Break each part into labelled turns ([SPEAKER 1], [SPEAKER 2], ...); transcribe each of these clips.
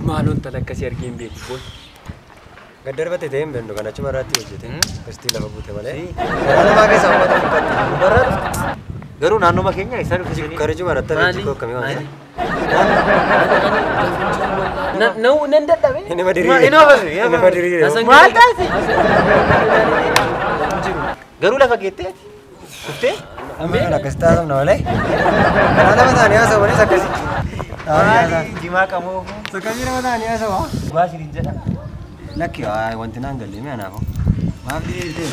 [SPEAKER 1] Maaloon talakkasii argee hin beeku.
[SPEAKER 2] Gaddarbate ta'ee hin beeknu kan achuma irratti hojjete. Kastii lafa buute malee. Karaa namaa keessaa uummata fakkaatti.
[SPEAKER 3] Barraatu. Garuu naannoo keenya isaan dhufanii.
[SPEAKER 2] Karichuma irratti hojii akkamii waan ta'e.
[SPEAKER 1] Nan dadhabe.
[SPEAKER 2] Inni madiriire.
[SPEAKER 3] Inni
[SPEAKER 2] madiriire.
[SPEAKER 3] Maal taate? Garuu lafa geettee kuftee?
[SPEAKER 2] Amma akkas taasifna malee. Karaa lama ta'anii haasawwanis akkasii.
[SPEAKER 3] Maali jimaa qamoo.
[SPEAKER 2] Akkasii nama ta'anii haasawaa.
[SPEAKER 3] Dhugaa isiniin jedha.
[SPEAKER 2] Lakki wanti naan galle mi'a naafoo. Maaf diriirtee?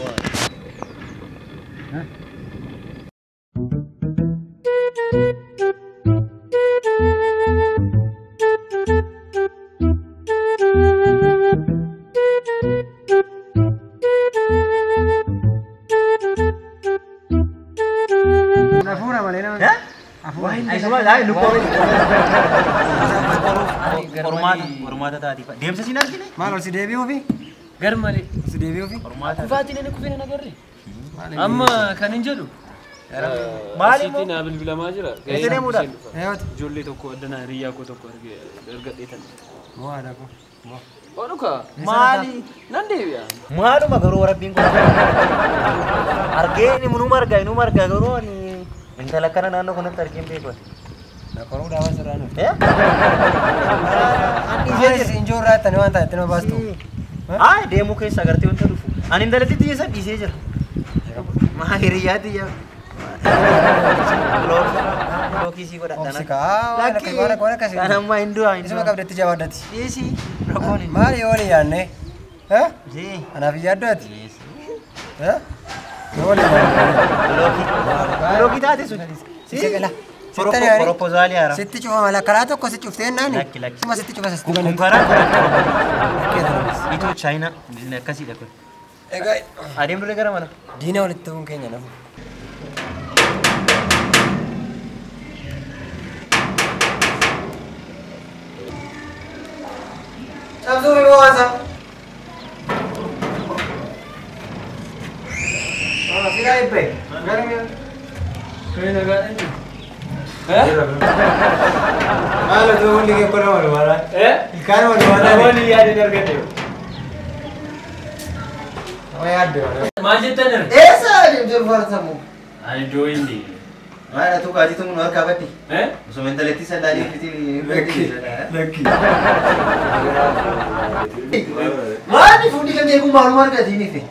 [SPEAKER 2] Afuura malee nama.
[SPEAKER 3] Qormaata taatiif. Deemsa siin argine?
[SPEAKER 2] Maal ol si deebi'uufi?
[SPEAKER 1] Gar malee.
[SPEAKER 2] Ol si deebi'uufi?
[SPEAKER 1] Kufaatiin inni kufeen agarre. Amma kan hin jedhu.
[SPEAKER 3] Maali
[SPEAKER 1] Asitti naa bilbilamaa jira.
[SPEAKER 3] Eessa deemuudha?
[SPEAKER 1] Ijoollee tokko addanaa hiriyyaa koo tokko argadhee tan.
[SPEAKER 2] Moo aadaa koo? Moo.
[SPEAKER 1] Oduka.
[SPEAKER 3] Maali?
[SPEAKER 1] Nan deebi'a.
[SPEAKER 3] Maaluma garuu rabbiin kun argee inni numa argaa numa argaa garuu ani intala kana naannoo kanatti argee hin beeku.
[SPEAKER 2] Na qoruu dhaabaa sirraa nuti. Ani injoo irraa itti waan taate nama baastu.
[SPEAKER 3] Haa deemuu keessa agartee wanta dhufu. Ani intalatti xiyyeessan dhiisee jira. Maa hiriyyaa xiyyaa. Blookii sii godhadha.
[SPEAKER 2] Obsi kaa waan akkasii.
[SPEAKER 3] Kan ammaa hin du'a hin
[SPEAKER 2] Isuma qabdetti jabaadhati.
[SPEAKER 3] Dhiisii rakkoon hin.
[SPEAKER 2] Maali yoo walii yaadne? Anaaf hin yaaddu ati? Yoo walii yaadne.
[SPEAKER 3] Blookii taate sun.
[SPEAKER 2] Sitti gala.
[SPEAKER 3] Proposaalii haaraa.
[SPEAKER 2] Sitti cufa mala karaa tokko si cuftee naani.
[SPEAKER 3] Lakki lakki.
[SPEAKER 2] Suma sitti cufa sitti
[SPEAKER 3] Kun karaa karaa. Itoo Chaayinaa akkasiidha kun.
[SPEAKER 2] Egaa
[SPEAKER 3] Adeemnu gara mana.
[SPEAKER 2] diina walitti ta'uun keenya nafu. Cabsuu fi bo'aasa. Sigaa ibbee. Gara mi'a.
[SPEAKER 1] Kee nagaadhaan jiru.
[SPEAKER 2] Maal otoo hundi kee qonna wal baraa? Ilkaan wal baraa.
[SPEAKER 1] Namoonni yaadin argate.
[SPEAKER 2] Nama yaadde malee.
[SPEAKER 1] Maal jettan irra?
[SPEAKER 3] Eessa adeemtee farsamu?
[SPEAKER 1] Ani iddoo hin deemne.
[SPEAKER 3] Maal atu kaatitu mun harkaa baddi. Osoo intalattii sandaalii fitiin
[SPEAKER 2] Lakki. Lakki.
[SPEAKER 3] Maali fuulli kan eegu maaluma argatiin ife?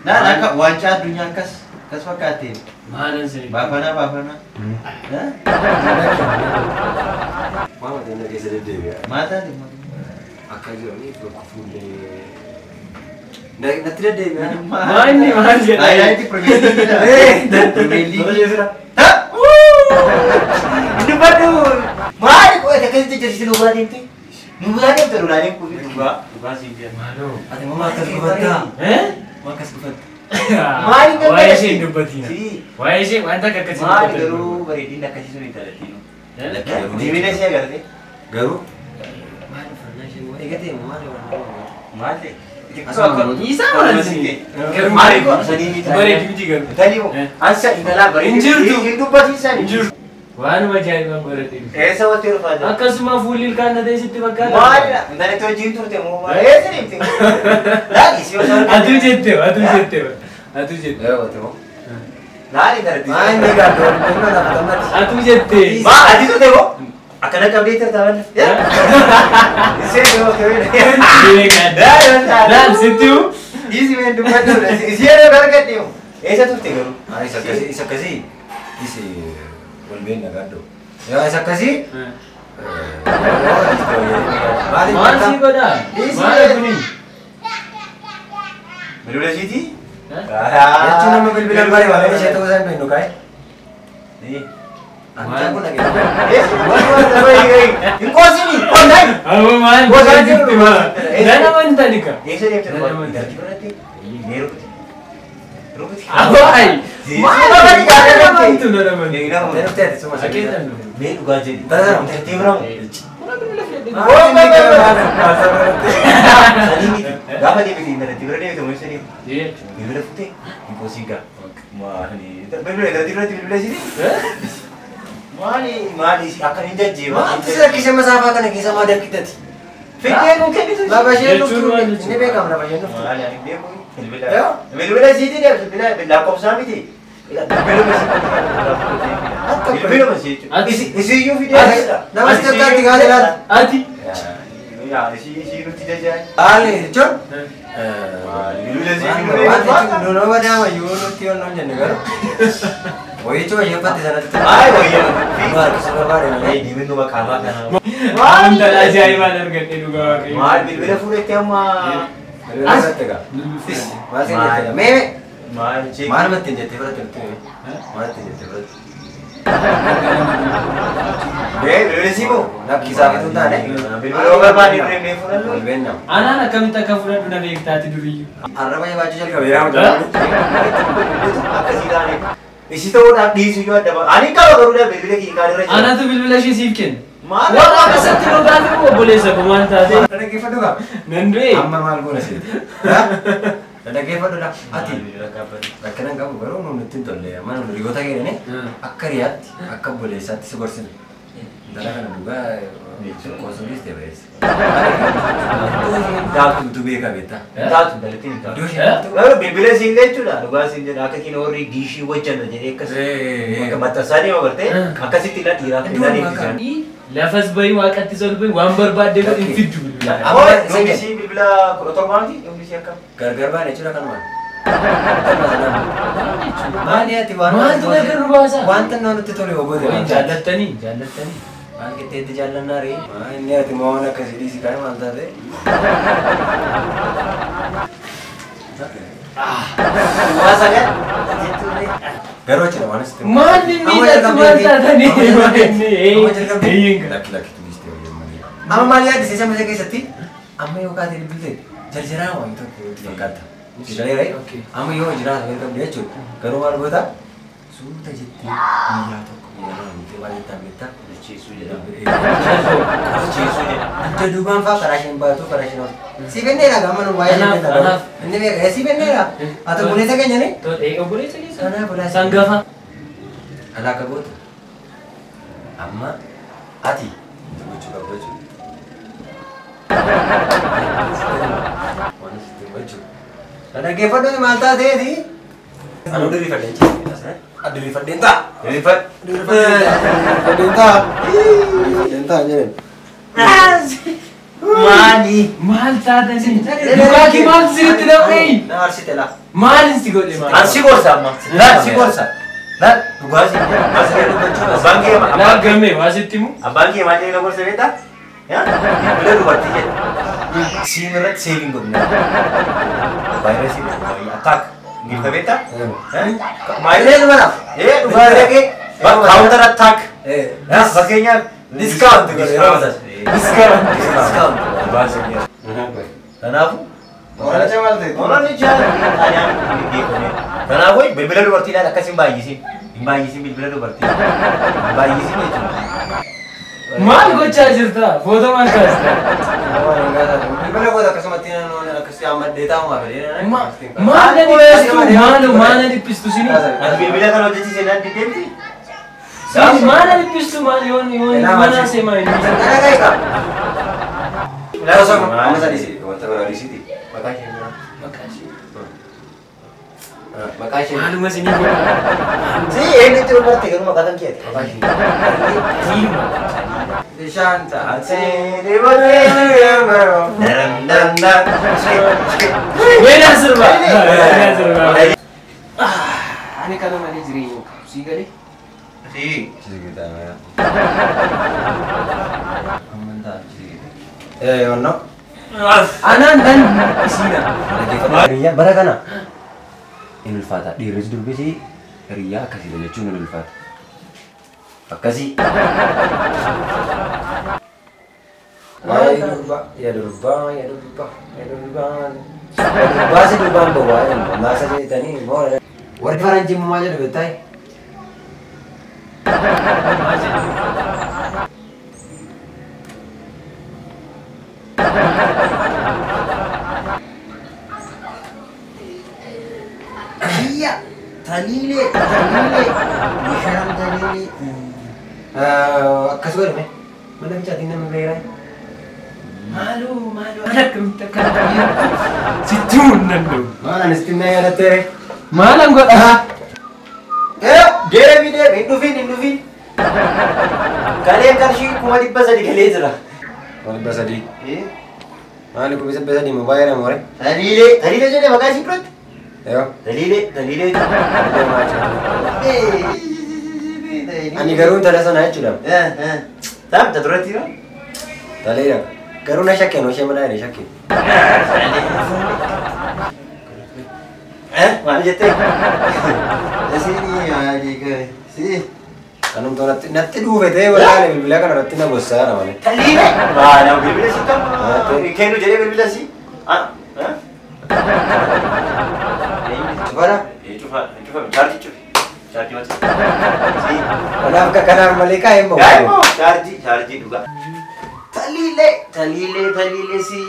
[SPEAKER 3] Naan akka waancaa addunyaa akkas akkas fakkaatteen.
[SPEAKER 1] Maalan sini.
[SPEAKER 3] Baafanaa baafanaa.
[SPEAKER 2] Maama ta'e keessa deddeebi'a.
[SPEAKER 3] Maal taate?
[SPEAKER 2] Akka jiraniif bakka fuullee. Natti deddeebi'a.
[SPEAKER 1] Maanni maal jedha?
[SPEAKER 3] Haayilaayiti Premier League. Premier League. Dubbadhu. Maali qo'ate akkasitti jechisiin nu biraa deemte? Nu biraa deemte lolaaleen kun dhugaa. Dhugaa siin jedha.
[SPEAKER 1] Maaloo.
[SPEAKER 2] Ati mamma akkas gufattaa? Mamma akkas gufatta?
[SPEAKER 3] Maali
[SPEAKER 1] Waa'ee ishee hin dubbatina.
[SPEAKER 3] Si.
[SPEAKER 1] Waa'ee ishee wanta akka akkasii
[SPEAKER 3] Maali
[SPEAKER 1] dubbatan.
[SPEAKER 3] garuu bareedinni akkasii sun intalattiin.
[SPEAKER 2] Lakki garuu.
[SPEAKER 3] Deemina ishee agartee?
[SPEAKER 2] Garuu. Maal uffannaa ishee eegatee maali waan
[SPEAKER 3] Maal ta'e?
[SPEAKER 1] Isaa maal sini? Garuu
[SPEAKER 3] Maali kun sanii miti.
[SPEAKER 1] Bareedu miti garuu.
[SPEAKER 3] Intalli moo? Ansa intalaa bareedu.
[SPEAKER 1] Hin jirtu.
[SPEAKER 3] Hin dubbatiisan.
[SPEAKER 1] Hin jirtu. Waanuma ajaa'ibaan godhadhe.
[SPEAKER 3] Eessa walitti dhufaa jira?
[SPEAKER 1] Akkasuma fuulli ilkaan na teessitti fakkaata.
[SPEAKER 3] Maal intalatti wajjin turte moo maal? Eessa deemte? Laali si osoo
[SPEAKER 1] Atuu jette atuu jette atuu jette.
[SPEAKER 2] Yoo gote moo?
[SPEAKER 3] Laali intalatti.
[SPEAKER 2] Maa inni gaaddoo inni lafa tammati.
[SPEAKER 1] Atuu jette.
[SPEAKER 3] Maa ati turte moo? Akkana qabdee turte malee. Isheen yoo ta'e.
[SPEAKER 1] Laal sitti hoo?
[SPEAKER 3] Dhiisi mee dubbadhu. Ishee yeroo argadhe moo? Eessa turte garuu?
[SPEAKER 2] Isa akkasii isa akkasii isi wal beekna gaaddoo. Yoo isa akkasii
[SPEAKER 1] Maal si godhaa? Maal kuni?
[SPEAKER 3] Bilbila ishiitii?
[SPEAKER 2] Jechuun nama bilbila bare malee ishee ta'uu isaa hin beeknu kaa'e. Antaa kun dhageessa.
[SPEAKER 3] Hin qoosini! Qonnaan!
[SPEAKER 1] Amma maal
[SPEAKER 3] Gosa
[SPEAKER 1] sitti maa? Nana wanta nika.
[SPEAKER 3] Eessa deemte dhugaa? Intalatti biratti? Mee rukuti. Rukuti.
[SPEAKER 1] Abaay!
[SPEAKER 3] Maal
[SPEAKER 1] Nana wantu nana wantu.
[SPEAKER 2] Dhuftee ati suma
[SPEAKER 1] Akeetan dhufe.
[SPEAKER 3] Mee dhugaa jedhi.
[SPEAKER 2] Bara.
[SPEAKER 3] Intalatti biramu. Sanii miti. Gaafa deemte intalatti bira deemte moo eessa deemte? Bilbila fuutee? Hin qoosiin gaa. Maali? Bilbila intalatti biratti bilbila ishiitii? Maali maali akka hin jajjeeba.
[SPEAKER 2] Maaltu si rakkise masaafaa kana keessa maa dakkitati?
[SPEAKER 3] Fiddee kun kennitu.
[SPEAKER 2] Lafa isheen
[SPEAKER 1] Jechuun
[SPEAKER 2] dhuftu
[SPEAKER 1] maal jechuudha?
[SPEAKER 2] ni beekama lafa isheen dhuftu.
[SPEAKER 3] Maali ani beeku bilbila.
[SPEAKER 2] Yoo.
[SPEAKER 3] Bilbila ishiitii deemte bilbila lakkoofsaa miti. Bilbiluma ishiitii. Bilbiluma ishiitii. Isiyyuu fidee.
[SPEAKER 2] Nama si takkaatti gaafate laata?
[SPEAKER 1] Ati.
[SPEAKER 3] Yaa isii nutti jajjaa'e.
[SPEAKER 2] Maali jechuun?
[SPEAKER 3] Bilbila isii
[SPEAKER 2] Waan jechuun nama daama yoo nutti yoo hin jenne garuu. Wayichuma ishee uffatte sanatti.
[SPEAKER 3] Ay wayyaa.
[SPEAKER 2] Nu harkisuu barbaade malee.
[SPEAKER 3] Deeminu maqaamaa kana.
[SPEAKER 1] Wanta ajaa'ibaan argadhe dhugaa waaqayyo.
[SPEAKER 3] Maal bilbila fuudhette amma.
[SPEAKER 2] Bilbila fudhatte gaa. Maal siin jette gaa? Mee
[SPEAKER 3] Maal jee.
[SPEAKER 2] maal ittiin jettee fudhatte nutti himi? Maal ittiin jettee fudhatte?
[SPEAKER 3] Mee bilbila isii moo?
[SPEAKER 2] Lakkisaa fituu hin taane.
[SPEAKER 3] Bilbila yoo barbaade deemnee fudhannu.
[SPEAKER 2] Wal beekna.
[SPEAKER 1] Anaan akkamitti akka fudhadhu na beektaati duriyyuu.
[SPEAKER 2] Arraba jabaachuu jalqabeera mucaan.
[SPEAKER 3] Akkasii taane. Isii ta'uudhaaf dhiisu yoo adda ba'a. Ani qaba garuu bilbila kiyya kaan irra jira.
[SPEAKER 1] Anaatu bilbila ishee siif kenna.
[SPEAKER 3] Maal?
[SPEAKER 1] Warra akkasatti nu gaafa obboleessa koo maal taate?
[SPEAKER 2] Dhaggeeffadhu gaa.
[SPEAKER 1] Nan du'e.
[SPEAKER 2] Amma maal goona seeti? Dhaggeeffadhu dha. Ati rakkina hin qabu garuu nuti hin tolle. Amma nu hiriyoota keenyani akka hiriyaatti akka obboleessaatti si gorsina. Intala kana dhugaa qosuunis ta'e bareessa. Daaktuutu beeka beektaa.
[SPEAKER 3] Taatu intalatti hin taatu.
[SPEAKER 2] Iddoo ishee taatu.
[SPEAKER 3] Garuu bilbila isiin jechuudha. Dhugaa isiin jedha akka kiin warri diishii wajjanna jedhee akkas akka maxxansaa deema bartee akkasitti ila dhiiraaf
[SPEAKER 2] Iddoo
[SPEAKER 3] ila
[SPEAKER 2] bakka.
[SPEAKER 3] deemsisan.
[SPEAKER 1] Lafas bahi waaqatti ol bahi waan barbaadde godhi hin fiddu bilbila.
[SPEAKER 2] Amma
[SPEAKER 3] Dhumni isii bilbila 17 miti dhumni isii akkam?
[SPEAKER 2] Gargar baane jechuudha kanumaan. Maali ati waan
[SPEAKER 1] Maaltu gargar nu baasa?
[SPEAKER 2] Wanta inni nutti tole yoo goote.
[SPEAKER 1] Wayin jaallattanii jaallattanii.
[SPEAKER 2] Maal qixxeetti jaallannaa ree? Maa inni ati moo waan akkasii dhiisi kaa'e maal taate?
[SPEAKER 3] Waa sagal.
[SPEAKER 2] Garuu achidha waan asitti.
[SPEAKER 1] Maal inni hidhatu maal taatanii? Maal inni?
[SPEAKER 2] Amma jalqabdee?
[SPEAKER 1] Eeyyinga.
[SPEAKER 2] Lakki lakki tuulistee wayyaa malee. Amma maal yaaddisiisa masa keessatti? Amma yoo kaatee bilbilte jarjaraa waan tokko itti fakkaata. Sigalee ree?
[SPEAKER 1] Okay.
[SPEAKER 2] Amma yoo jiraata jalqabdee jechuudha. Garuu maal goota? Suuta jettee guyyaa tokko guyyaa lama jettee maal jettaa beektaa?
[SPEAKER 3] Bilcheessuu jedhama.
[SPEAKER 2] Bilcheessuu
[SPEAKER 3] jedhama.
[SPEAKER 2] Adda duubaan fa'aa karaa isheen baatu karaa isheen ooltu. Si kenneera gama nu waa'ee
[SPEAKER 1] Kanaaf,
[SPEAKER 2] isheen
[SPEAKER 1] kanaaf.
[SPEAKER 2] Inni beeka si kenneera. Haa ta'u buleessa keenya ni?
[SPEAKER 1] Obboleessa keessa.
[SPEAKER 2] Kanaaf obboleessa.
[SPEAKER 1] Sangafa.
[SPEAKER 2] Alaa akka gootu. Amma ati gochuu qabdu jechuudha. Waan sitti gochuu. Dhaggeeffadhu maal taateeti? Anuu diriirfadheen jira. Diriirfadheen ta'a.
[SPEAKER 3] Diriirfadhu.
[SPEAKER 2] Diriirfadheen ta'a. Diriirfadheen ta'a jedhan.
[SPEAKER 3] Maali?
[SPEAKER 1] Maal taatanii? Dhugaatii maal sirriitti nam'ee?
[SPEAKER 2] Na arsite laa.
[SPEAKER 1] Maal si godhe maal?
[SPEAKER 3] An si gorsa amma. Laal si gorsa. Laal dhugaa si jedha. Abbaan kee
[SPEAKER 1] Laal gammee waa sitti himu?
[SPEAKER 3] abbaan kee maal jedhee na gorsa beektaa? Bilbila dubartii jedha. Siim irratti seeviin godhina. Vaayirasii attaak. Ingiliffa beektaa?
[SPEAKER 2] Maayilee dubara.
[SPEAKER 3] Ee dhugaa dhaqee counter attack. Fakkeenyaaf
[SPEAKER 2] Discount godhe yeroo matas.
[SPEAKER 3] Discount.
[SPEAKER 2] Discount.
[SPEAKER 3] Dhugaa si jedha. Kanaafuu
[SPEAKER 2] Qorracha maal ta'e?
[SPEAKER 3] Qorranni xaaliyaan geggeeffame. Kanaafuu bilbila dubartiidhaan akkas hin baay'isin. Hin baay'isin bilbila dubartii. Hin baay'isin jechuudha.
[SPEAKER 1] Maal gochaa jirta? Footoo maal kaasta?
[SPEAKER 2] Bilbila goota akkasumatti akkasitti ammaddee taa'umaa fedhee.
[SPEAKER 1] Maal na dhiphistu? Maal maal na dhiphistu sini?
[SPEAKER 3] Ati bilbila kana hojjechiise naan diddeemti?
[SPEAKER 1] Maal dhiphistu maal yoon mana seemaa hin
[SPEAKER 2] Amma sadii wanta biraa dhiisiti. Maqaa ishee biraa.
[SPEAKER 1] Maqaa ishee.
[SPEAKER 2] Maqaa ishee.
[SPEAKER 1] Maaluma isinii godha.
[SPEAKER 3] Si eenyutti wal barte garuu maqaa kan keeti.
[SPEAKER 2] Maqaa ishee.
[SPEAKER 1] Diima.
[SPEAKER 2] Bishaan taatee dibatee daran daran daran.
[SPEAKER 1] Weelaa sirba. Weelaa sirba. Ani kana malee jireenya hin qabu. Sii galee?
[SPEAKER 3] Si.
[SPEAKER 2] Sigitaa. Amantaa sigitaa. Ono.
[SPEAKER 1] Anaan dan isiina.
[SPEAKER 2] Hiriyaa bara kana in ulfaata. Dhiirris durbis hiriyaa akkasiidha jechuun in ulfaata. Akkasii. Waa'ee durbaa, yaa durbaa, yaa durbaa, yaa durbaa. Durbaa si durbaan bowwaa jedhamu. Maasa jedhanii immoo warri faranjii immoo maal jedhu beektaa?
[SPEAKER 3] Kiyya taliilee taliilee bishaan taliilee.
[SPEAKER 2] Akkas godhame mana bicaatiin nama beeraa.
[SPEAKER 1] Maaloo maaloo ana akkamitti akkana sitti himuu hin danda'u.
[SPEAKER 2] Maal anis xinnaa yaadattee?
[SPEAKER 1] Maalan godha?
[SPEAKER 3] Deebi deebi hin dhufin hin dhufin. Galeen qarshii 300,000 galee jira.
[SPEAKER 2] 300,000. Maali 300,000 moo baay'ee nama hore?
[SPEAKER 3] Taliilee taliilee jedhee maqaa ishii duratti?
[SPEAKER 2] Yoo.
[SPEAKER 3] Taliilee taliilee.
[SPEAKER 2] Ani garuu intala sana jechuudha.
[SPEAKER 3] Taa'amta duratti yoo?
[SPEAKER 2] Taliidha. Garuu na shakkeen ishee mana jedhee shakkeen.
[SPEAKER 3] Maal jettee? Isinii maali gari? Si.
[SPEAKER 2] Kanumtuu natti dhuufetee walaale bilbila kana irratti na gossaa jira malee.
[SPEAKER 3] Taliilee! Maal bilbila si kam? Kennu jedhee bilbila si?
[SPEAKER 2] Cufaadha?
[SPEAKER 3] Cufa cufa chaarjii cufi. Chaarjii mati. Si.
[SPEAKER 2] Kanaaf kanaaf malee kaa'ee immoo.
[SPEAKER 3] Kaa'ee immoo chaarjii chaarjii dhugaa. Taliilee taliilee taliilee si.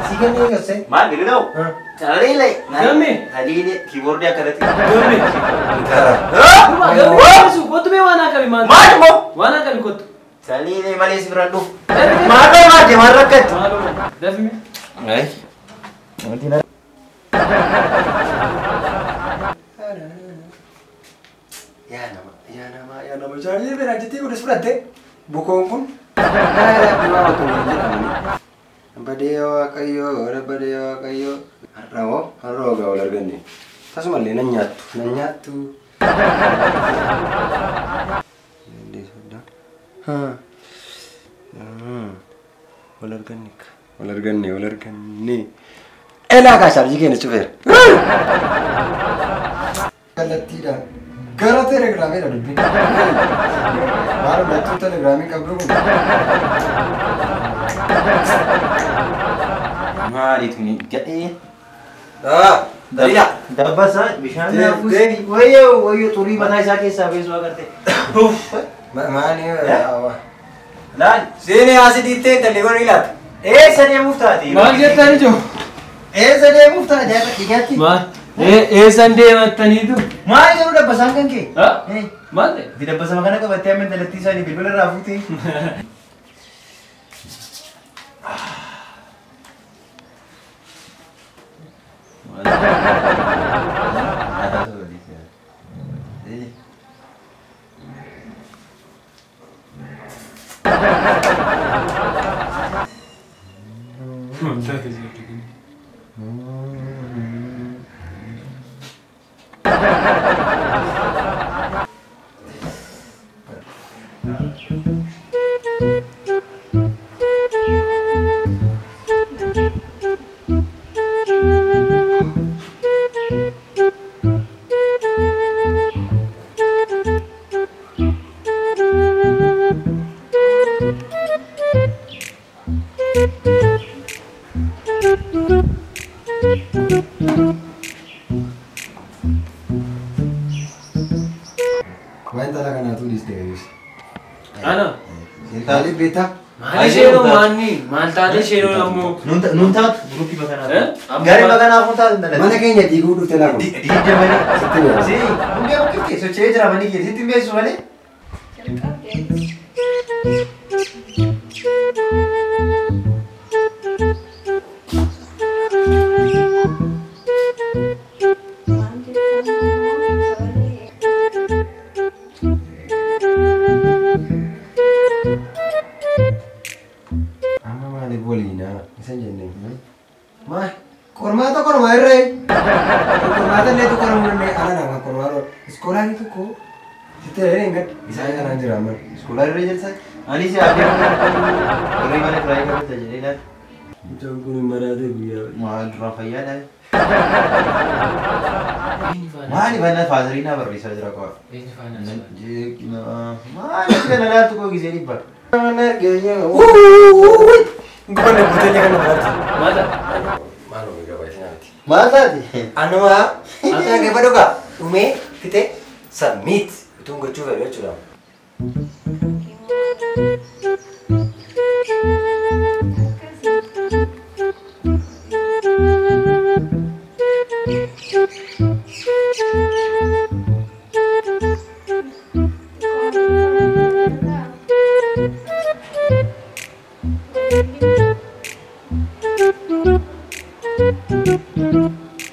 [SPEAKER 2] Si kennee gossee?
[SPEAKER 3] Maal bilbiloo? Taliilee.
[SPEAKER 1] Gamme.
[SPEAKER 3] Taliilee kiiboordii akkanatti.
[SPEAKER 1] Gamme.
[SPEAKER 3] Gamme.
[SPEAKER 1] Kottu mee waan akkamii maal?
[SPEAKER 3] Maal immoo?
[SPEAKER 1] Waan akkamii kottu?
[SPEAKER 3] Taliilee malee si biraan dhufu. Maaloo maal maal rakkatti?
[SPEAKER 1] Maaloo dafmi.
[SPEAKER 3] Ayi. Wanti na.
[SPEAKER 2] Yaa nama yaa nama yaa nama chaarjii bira jettee godhas fudhatte bukoon kun. Duraa otoo hin jedhamani. Badee waaqayyoo badee waaqayyoo har'a har'a ogaa wal arganne. Tasumallee nan nyaattu nan nyaattu. Wal arganne wal arganne wal arganne. Elaa kaa chaarjii keenya cufeera. Kallattiidhaan gara telegiraamiidha dubbiin. Maal lattuu telegiraamii qabdu kun?
[SPEAKER 3] Maali tuni gadhee?
[SPEAKER 2] Daliila.
[SPEAKER 3] Dabbasaa bishaan naafus. Wayyoo wayyoo xurii mataa isaa keessaa beesuu agartee.
[SPEAKER 2] Maali?
[SPEAKER 3] Laal.
[SPEAKER 2] Seenee asii dhiittee intalli kun ilaata.
[SPEAKER 3] Eessa deemuuf taate?
[SPEAKER 1] Maal jettan ijoo?
[SPEAKER 3] Eessa deemuuf taate? Dhigaatti.
[SPEAKER 1] Maal? Eessan deemattaniitu?
[SPEAKER 3] Maali garuu dabbasaan kan kee?
[SPEAKER 1] Maal ta'e?
[SPEAKER 3] Ati dabbasama kana qabattee amma intalattii isaanii bilbila irraa fuutee.
[SPEAKER 2] Waan intala kanaatu dhiiste gayyuus.
[SPEAKER 1] Ana.
[SPEAKER 2] Intaalli beektaa?
[SPEAKER 1] Maal isheenoo maanni? Maal taate isheenoo ammoo?
[SPEAKER 3] Nuun taatu guruppii kanaaf. Garima kanaaf taatu intalatti.
[SPEAKER 2] Mana keenya diiguu dhufte laa kun.
[SPEAKER 3] Diigde malee. Si hundee buqqifte socho'ee jira manni kee sitti hin beeksisu malee.
[SPEAKER 2] Amma maaliif waliinaa isa jennee? Maal? Qormaata qormaa irree. Qormaata illee tokko namni illee ala nama qormaata. Iskoolaarii tokko sitti illee hin gaddi. Isaan kanaan jira amma.
[SPEAKER 3] Iskoolaa irra jirta? Ani si adeemu irree mana kiraayii qabata jedhee ilaali.
[SPEAKER 2] Mucaan kun hin maraate guyyaa.
[SPEAKER 3] Maal duraan fayyaadha? Maali banna faazariin naa barreessaa jira qofa. Maali kana laaltu koo gisee dhibba.
[SPEAKER 2] Gubanne buteenya kana biratti.
[SPEAKER 1] Maal?
[SPEAKER 2] Maal oomishee gabaayis nyaati.
[SPEAKER 3] Maal taate?
[SPEAKER 2] Anuma dhaggeeffadhu gaa dhumee fixee submit utuun gochuu fedhu jechuudha.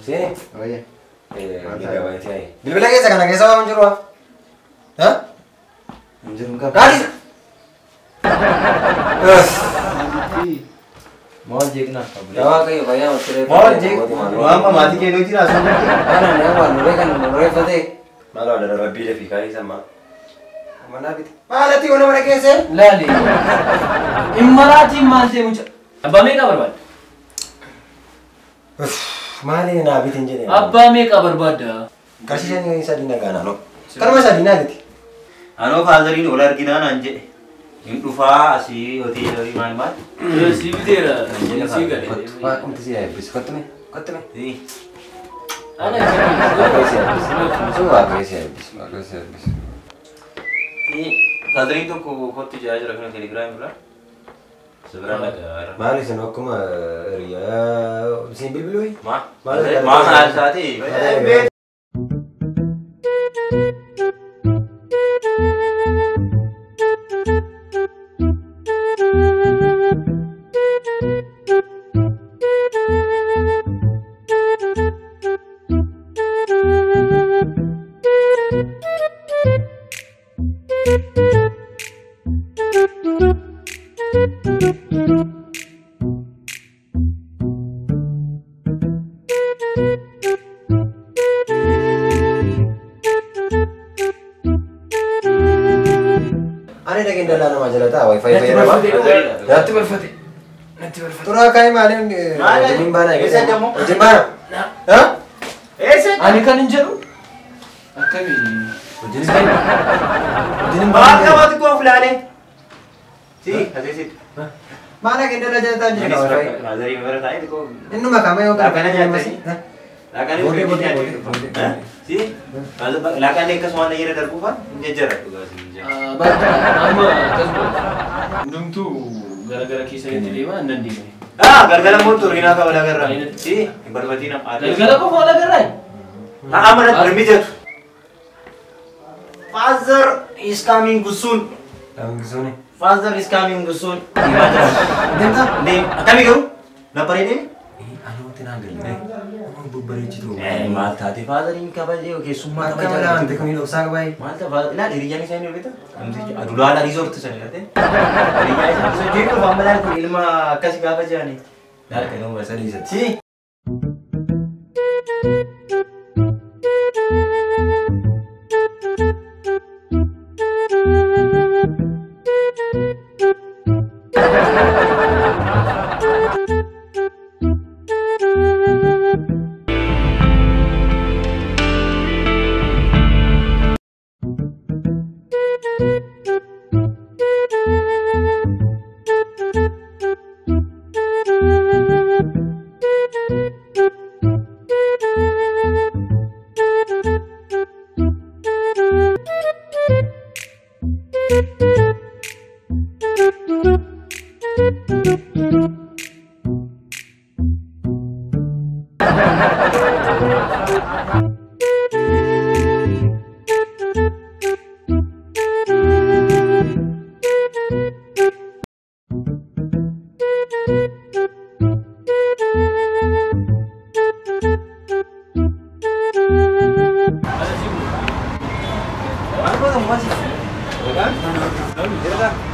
[SPEAKER 2] Seeni.
[SPEAKER 3] Oye.
[SPEAKER 2] Bilbila keessa kana keessa waan jiru haa?
[SPEAKER 3] Hin jiru qaba.
[SPEAKER 2] Gaadhi.
[SPEAKER 3] Maal jeeqna?
[SPEAKER 2] Yaa Waaqayyo fayyaa matti
[SPEAKER 3] Maal jeeq? Waan maatii kee nuti jira sun.
[SPEAKER 2] Ana nama nuree kan nureeffate. Maal waa rabbii lafii kaayii sammaa. Manaa bite. Maalati yoo nama keesse?
[SPEAKER 1] Laali. Hin maraatiin maal ta'e mucaa? Abbaa meeqa barbaadda?
[SPEAKER 2] Maali naa bitin jedhee.
[SPEAKER 1] Abbaa meeqa barbaadda?
[SPEAKER 2] Qarshii shanii sadii nagaa naannoo. Karuma sadii naa biti.
[SPEAKER 3] Anoo faazariin ol arginaa naan jedhe. Hin dhufaa asii hoteela maal maal?
[SPEAKER 1] Si biteera. Si gale.
[SPEAKER 2] Waaqumti si eebbisu. Kottume. Kottume.
[SPEAKER 1] Ana
[SPEAKER 2] Waaqayyo si eebbisu. Sun waaqayyo si eebbisu. Waaqayyo si eebbisu.
[SPEAKER 3] Faazariin tokko kottu jedhaa jira kana telegiraamii irraa. Sibiraan dhagaa.
[SPEAKER 2] Maali isin akkuma hiriyaa isin bilbiluu?
[SPEAKER 3] Maa? Maa maal taate?
[SPEAKER 2] Ani dhageen dallaa namaa jala ta'a wifi fayyadama.
[SPEAKER 1] Natti barfate. Natti barfate.
[SPEAKER 2] Turaa kaayii maaliin wajjin baana
[SPEAKER 3] Eessa deemu?
[SPEAKER 2] Wajjin baana?
[SPEAKER 3] Eessa?
[SPEAKER 1] Ani kan hin jedhu akkami
[SPEAKER 2] Wajjin baana? Wajjin
[SPEAKER 3] Maal
[SPEAKER 2] baana?
[SPEAKER 3] qabaatu koo filaalee? Si, asii
[SPEAKER 2] Maal dhageen dallaa jala ta'a jira wifi.
[SPEAKER 3] Faazariin bara taa'ee koo.
[SPEAKER 2] Innuma kama yoo
[SPEAKER 3] Laaqana nyaatanii? Laaqana
[SPEAKER 2] Boodee boodee boodee.
[SPEAKER 3] Si, laaqana akkasuma waan jira darbuufaa hin jajjara dhugaa si hin jajjara.
[SPEAKER 1] Bakka amma akkasuma hundumtuu gara gara keessanitti deema nan deema.
[SPEAKER 3] Ah, galgala immoo xuriinaa qaba lagarraa. Si, hin barbaadina.
[SPEAKER 1] Galgala qofa lagarraa?
[SPEAKER 3] Amma natti hin mijatu. Father is coming soon.
[SPEAKER 2] Coming
[SPEAKER 3] Father is coming soon. Deemaa jira.
[SPEAKER 2] Deemtaa?
[SPEAKER 3] Deem. Akkamii garuu? Na bareedee?
[SPEAKER 2] Anumatti naa galle. Babbareechitu.
[SPEAKER 3] Maal taate faazariin kabajee keessummaa
[SPEAKER 2] Akka malee wanti kun dhoksaa qabaayee.
[SPEAKER 3] Maal ta'a ilaali hiriyyaan isaa inni hojjeta. Adulaala riizoorti sana ilaalte. Hiriyyaan isaa sochii dhufa amma laal kun ilma akkasi gaafa jirani. Laal kan nama sadii isatti. Si.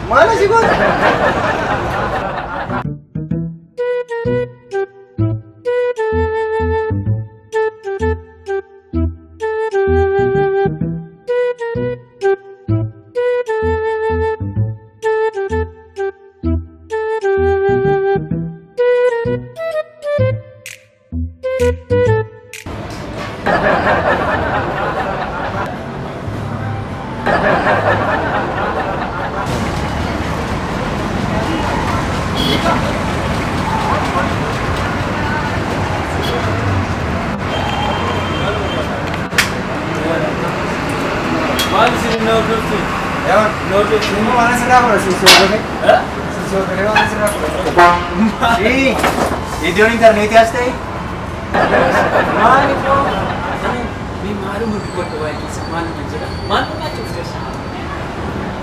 [SPEAKER 3] Maal asii goota? Iddoon intarneetii as ta'e?
[SPEAKER 1] Maal iddoo? Mee maaluma dubbadhu waa'ee keessa maaluma jira? Maaluma cuftessa?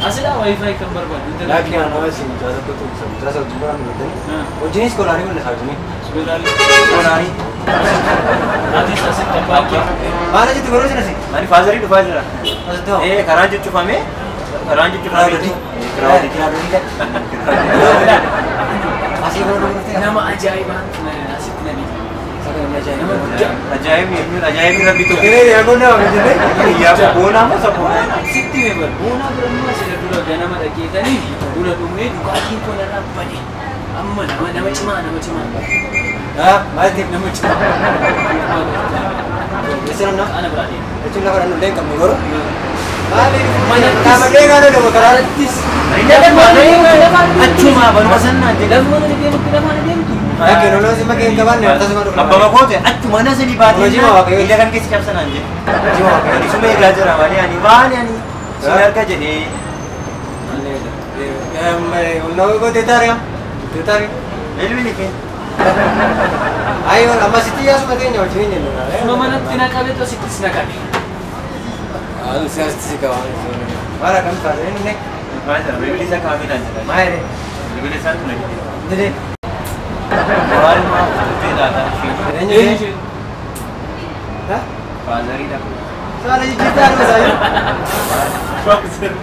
[SPEAKER 1] Asilaa wifi kan barbaadu.
[SPEAKER 2] Laakiin ana wajjin mucaa tokko tumsa mucaa isa wajjin baraan dubbatan. Wajjinis kolaanii wal isaa wajjin. Kolaanii.
[SPEAKER 1] Atis asitti abbaa kee.
[SPEAKER 2] Maal asitti godhuu sin asi?
[SPEAKER 3] Ani faazarii dhufaa jira.
[SPEAKER 2] Asitti hoo?
[SPEAKER 3] Karaan cuccufame. Karaan cuccufame.
[SPEAKER 2] Kiraawwatii kiraawwatii. Asii godhuu dhuftee?
[SPEAKER 1] Nama ajaa'ibaan asitti na beeku. Nama guddaa.
[SPEAKER 3] Ajaa'ibni ajaa'ibni rabbi tokko.
[SPEAKER 2] Kiree yaa nama jennee?
[SPEAKER 3] Yaa boonaa moo sabboonaa?
[SPEAKER 1] Sitti mee bar boonaa bira immoo asirra dura ganama dhageetanii dura dhumnee dhugaatiin koo narraa bade. Amma nama nama cimaa nama cimaa.
[SPEAKER 2] Haa maal ta'e?
[SPEAKER 1] Nama cimaa.
[SPEAKER 2] Jechuun namna?
[SPEAKER 1] Ana biraa deema.
[SPEAKER 2] Jechuun lafa dhandhu illee hin qabnu garuu. Maali?
[SPEAKER 1] Manattis.
[SPEAKER 2] Dhaabbatee gaana dhufu karaattis.
[SPEAKER 3] Achuma baruma sannaan jedhe.
[SPEAKER 1] Lafuma na deemtu lafuma na deemtu.
[SPEAKER 2] Laakiin loloo si makee hin qabaanne akkasuma dhufu.
[SPEAKER 3] Abbaba koote achuma na sadi baatee
[SPEAKER 2] Hojii waaqayyoo.
[SPEAKER 3] ija kan keessa cabsanaan jedhe.
[SPEAKER 2] Hojii waaqayyoo.
[SPEAKER 3] Ani suma eegaa jira malee ani waan ani sin harka jedhee.
[SPEAKER 2] Humna gootee taari'a. Taari'a.
[SPEAKER 3] Bilbili kee.
[SPEAKER 2] Ayi amma sitti yaasuma teenya wajjin hin jennu.
[SPEAKER 1] Suma manatti na qabe tosittis na qabe.
[SPEAKER 2] Anu siyaasti si qaba. Maal akkam taate inni?
[SPEAKER 3] Maal jira bilbili isaa kaamee naan jedha.
[SPEAKER 2] Maal jedhee?
[SPEAKER 3] Bilbili isaa tuna jedhe.
[SPEAKER 2] Jedhee.
[SPEAKER 3] Maaluma turtee laata isheen.
[SPEAKER 2] Eenyu ishee? Ha?
[SPEAKER 3] Faazariidha.
[SPEAKER 2] Saala jijjiirtaa dhuma isaa jiru.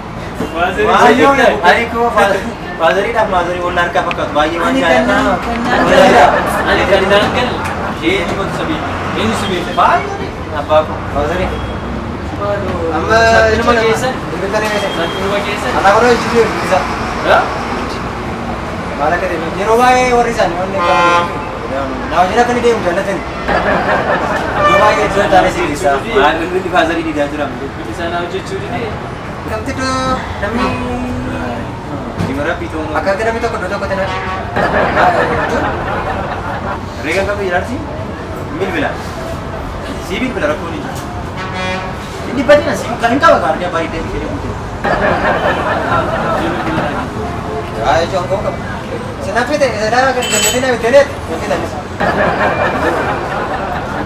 [SPEAKER 3] Ani koo faazariidhaaf maazarii wal harkaa fakkaatu baay'ee waan
[SPEAKER 1] Ani
[SPEAKER 3] jaalladha.
[SPEAKER 1] Ani kan naan galle. Eenyu gosa sabii? Eenyu si beeka?
[SPEAKER 3] Baay'ee abbaa koo.
[SPEAKER 2] Faazarii. Amma
[SPEAKER 1] Salphinuma keessan.
[SPEAKER 2] Bilbila keessan.
[SPEAKER 1] Salphinuma keessan.
[SPEAKER 2] Ana koroo jijjiiruu isa.
[SPEAKER 1] Haa?
[SPEAKER 2] Maal akka ta'e yeroo baay'ee warri isaanii wanni qaban na wajjin akka inni deemu jaallatan. Yeroo baay'ee iddoo taane sirriisa.
[SPEAKER 3] Maal bilbilli faazarii didaa jira.
[SPEAKER 1] Bilbilli isaa naa hojjechuu didee.
[SPEAKER 2] Kamti iddoo namni
[SPEAKER 3] Dimara bitoon.
[SPEAKER 2] akka namni tokko iddoo tokkotti na.
[SPEAKER 3] Reegan qabu jiraarsi bilbila. Si bilbila rakkoon hin jiru. Inni badina si kan hin qaba kaardii abbaa hidhee jedhee guute.
[SPEAKER 2] Ay, yo koo qabu. Sanaaf ta'e sanaa kan jaallatee na bitee na fitanis.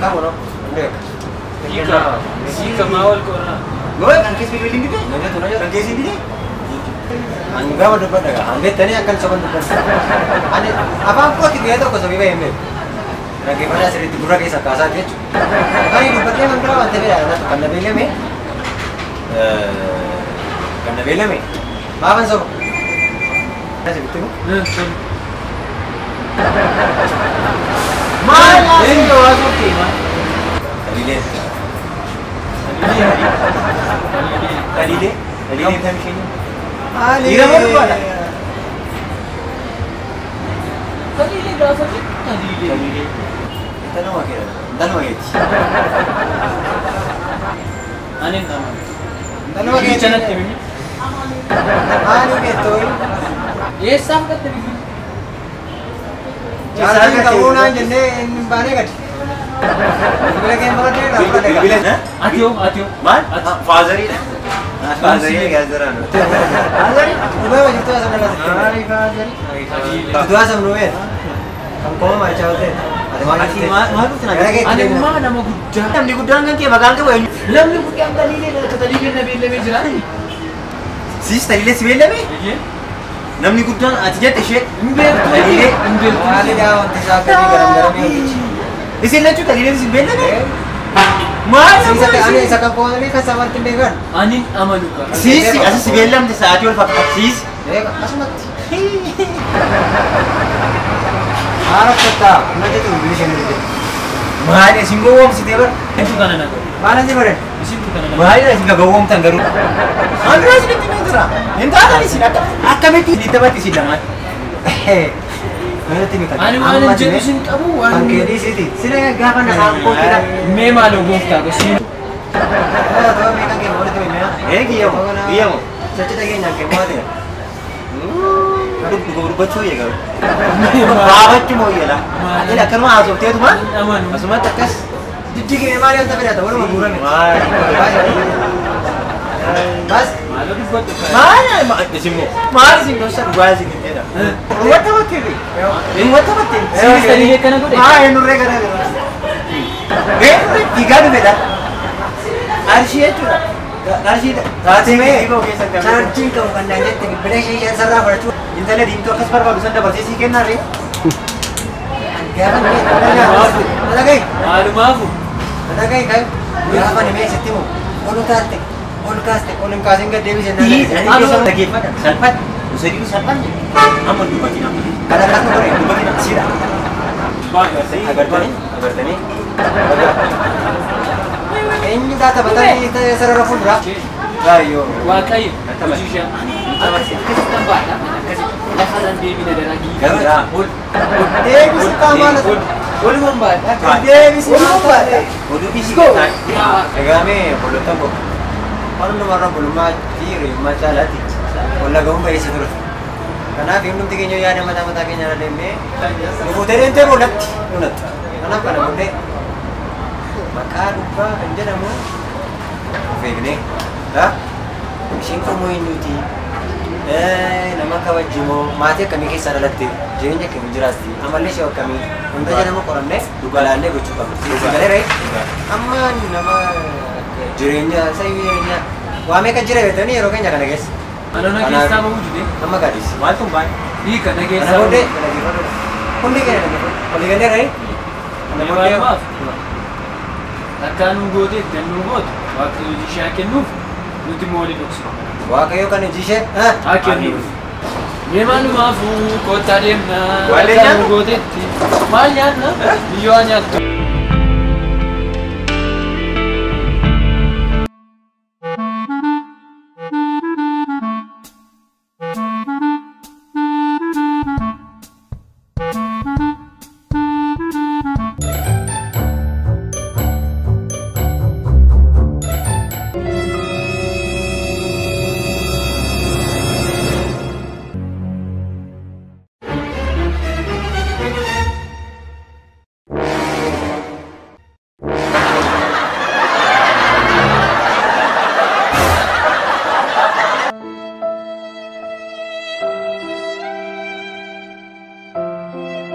[SPEAKER 2] Qabu no.
[SPEAKER 1] Hiika. Hiika maa wal qorraa?
[SPEAKER 3] Goo kan keessa bilbilli hin didee? Kan keessa hin didee?
[SPEAKER 2] Ani gaafa dubbadha gaa. Ani beektanii akkan soban dubbadha. Ani afaan kooti guyyaa tokko sobii bahee hin beeku. Dhaggeeffannaa sirriitti gurra keessa kaasaati jechuudha. Ani dubbadhee man biraa wanta fedha kan na beelame kan na beelame maafan soba. Asitti mu?
[SPEAKER 1] Maal eenyu haasoo kee maal?
[SPEAKER 3] Taliilee. Taliilee. Taliilee tam isheen.
[SPEAKER 2] Maali?
[SPEAKER 3] Dhiira moo dubbadha?
[SPEAKER 1] Taliilee gaafa jettu taliilee.
[SPEAKER 3] Taliilee. Intaluma kee intaluma keeti.
[SPEAKER 1] Ani hin amanu.
[SPEAKER 2] Intaluma keeti.
[SPEAKER 1] Bilbicha natti himi.
[SPEAKER 2] Maali beektoo?
[SPEAKER 1] Eessaa fudhatte bilbila?
[SPEAKER 2] Jaartiin qabuu naan jennee inni hin baanee gadi. Bilbila kee hin baradhee irraa fudhate gaa.
[SPEAKER 3] Bilbila.
[SPEAKER 1] Ati hoo ati hoo?
[SPEAKER 3] Maal? Faazariidha. Faazarii egaa jiraan. Faazarii?
[SPEAKER 2] Dhugee wajjin to'a sabna laata.
[SPEAKER 3] Maali faazarii?
[SPEAKER 1] Taliilee.
[SPEAKER 2] Du'a sabnu beet. Kan koma maal chaawwateen.
[SPEAKER 3] Ati maal dhufte na
[SPEAKER 2] Gara
[SPEAKER 1] Ani immoo nama guddaa.
[SPEAKER 3] Namni guddaan kan kee maqaan qabu eenyu?
[SPEAKER 1] Namni guddaan taliilee akka taliilee na beellamee jira.
[SPEAKER 3] Siis taliilee si beellame?
[SPEAKER 1] Eeyyee.
[SPEAKER 3] Namni guddaan ati jette ishee.
[SPEAKER 1] Hin beektu.
[SPEAKER 3] Taliilee.
[SPEAKER 1] Hin beektu.
[SPEAKER 2] Maalidhaa wanti isaa akkamii garam garamii hojjechi?
[SPEAKER 3] Isin lachuu taliilee si beellame? Maal
[SPEAKER 2] Ani isa kan koolii kan samarti hin beekan.
[SPEAKER 1] Ani amanu qaba.
[SPEAKER 3] Siis asi si beellamte sa'aatii wal fakkaata. Siis.
[SPEAKER 2] Asumatti. Haala kottaa na jedhu bilbila isheen ergite.
[SPEAKER 3] Maali isin gowwoomsitee bara?
[SPEAKER 1] Isintu kana na godhe.
[SPEAKER 2] Maal asii godhan?
[SPEAKER 1] Isintu kana na godhe.
[SPEAKER 3] Maalidha isin gowwoomtan garuu? An dura isinitti himee jira. Hin taatan isin akka akkamitti isin taphatti isin lamaan.
[SPEAKER 2] Manatti miti.
[SPEAKER 1] Ani waan hin jedhu isin qabu waan.
[SPEAKER 2] Kan keedii siiti. Sila gaafa na koottidha.
[SPEAKER 1] Mee maaloo gooftaa gosi.
[SPEAKER 3] Ee kiyyamoo kiyyamoo.
[SPEAKER 2] Sochi dhageenyaan kee maal ta'e?
[SPEAKER 3] Dubbachuu eega garuu. Baafachuu mooyyela. Ati akkanuma haasofteetuma
[SPEAKER 1] Amanu.
[SPEAKER 3] asumatti akkas.
[SPEAKER 2] Diddigee maal yoo ta'e waluma guurame.
[SPEAKER 3] Maali?
[SPEAKER 2] Bas.
[SPEAKER 1] Maaloo dubbadhu.
[SPEAKER 3] Maali isin moo? Maali isin gosa dhugaa isin hin jedha. Wanta battee wanta battee.
[SPEAKER 1] Isinis taliilee kana godhe.
[SPEAKER 3] Haa eenyurree kana godhe. Eenyurree fiigaa dhufedha. Qarshii jechuudha. Qarshii taatee geejjiba keessa kan.
[SPEAKER 2] Chaarjiin qabu kan naan jette bilbila ishee isheen sarraa fudhachuu.
[SPEAKER 3] Intala diimtuu akkas barbaadu san dabarsee sii kennaa ree.
[SPEAKER 2] Gaafa ni dhagahi.
[SPEAKER 1] Maalumaafu.
[SPEAKER 2] Dhagahi kan gaafa ni mee sitti himu ol utaalte ol kaaste ol hin kaasin gad deebise naan
[SPEAKER 3] Ani keessa dhaggeeffadha. Salphatti. Usadii salphanne. Amma dubbatiin amma.
[SPEAKER 2] Kana kan godhe
[SPEAKER 3] Dubbatiin asiidha. Agartanii agartanii.
[SPEAKER 2] Eenyu taa taphatanii sarara fuulduraa. Baay'oo.
[SPEAKER 1] Waaqayyo hojii ishee akkasitti kan baadha akkasitti lafarraan deemina daragii.
[SPEAKER 3] Garuu
[SPEAKER 1] Ol
[SPEAKER 2] Deebisi qaamaan
[SPEAKER 1] ol olumaan baadha.
[SPEAKER 2] Deebisi baadha.
[SPEAKER 3] Oduu dhiisii keessaa.
[SPEAKER 2] Egaa mee obboloota koo waan hundumarra obbolummaa fi hiriyummaa caalaatti wal ga'uun baay'eessa ture. Kanaaf hundumti keenya yaada mataa mataa keenya irra deemnee nu fuutee deemtee boodatti nu nattu. Kanaaf kana booddee maqaa dhugaa kan jedhamu of eegnee isheen qomoo eenyuuti nama kabajimoo maatii akkamii keessaa dhalatte jireenya akkamii jiraatti amallee ishee akkamii hunda jedhamu qorannee dhugaalaallee gochuu qabna. Galee ree amma nama jireenya isa jireenya waa meeqa jira beektanii yeroo keenya kana keessa.
[SPEAKER 1] Ana na keessaa bahuu dide.
[SPEAKER 2] Amma gaadis.
[SPEAKER 3] Maaltu hin baane?
[SPEAKER 1] Hiika na
[SPEAKER 2] Kana
[SPEAKER 1] keessaa
[SPEAKER 2] booddee hundi keenya dhaggeeffadhu. Walii galee ree kana booddee
[SPEAKER 1] Akka nu goote itti nu gootu waaqayyo hojii ishee haa kennuuf nuti immoo walii dhoksinu.
[SPEAKER 2] Waaqayyo kan hojii ishee
[SPEAKER 1] Haa kennuuf. Mee maalumaafuu kottaa deemna.
[SPEAKER 3] Wallee
[SPEAKER 1] Akka nu
[SPEAKER 3] nyaannu?
[SPEAKER 1] gootetti. Maal nyaanna? Biyyoo haa nyaattu.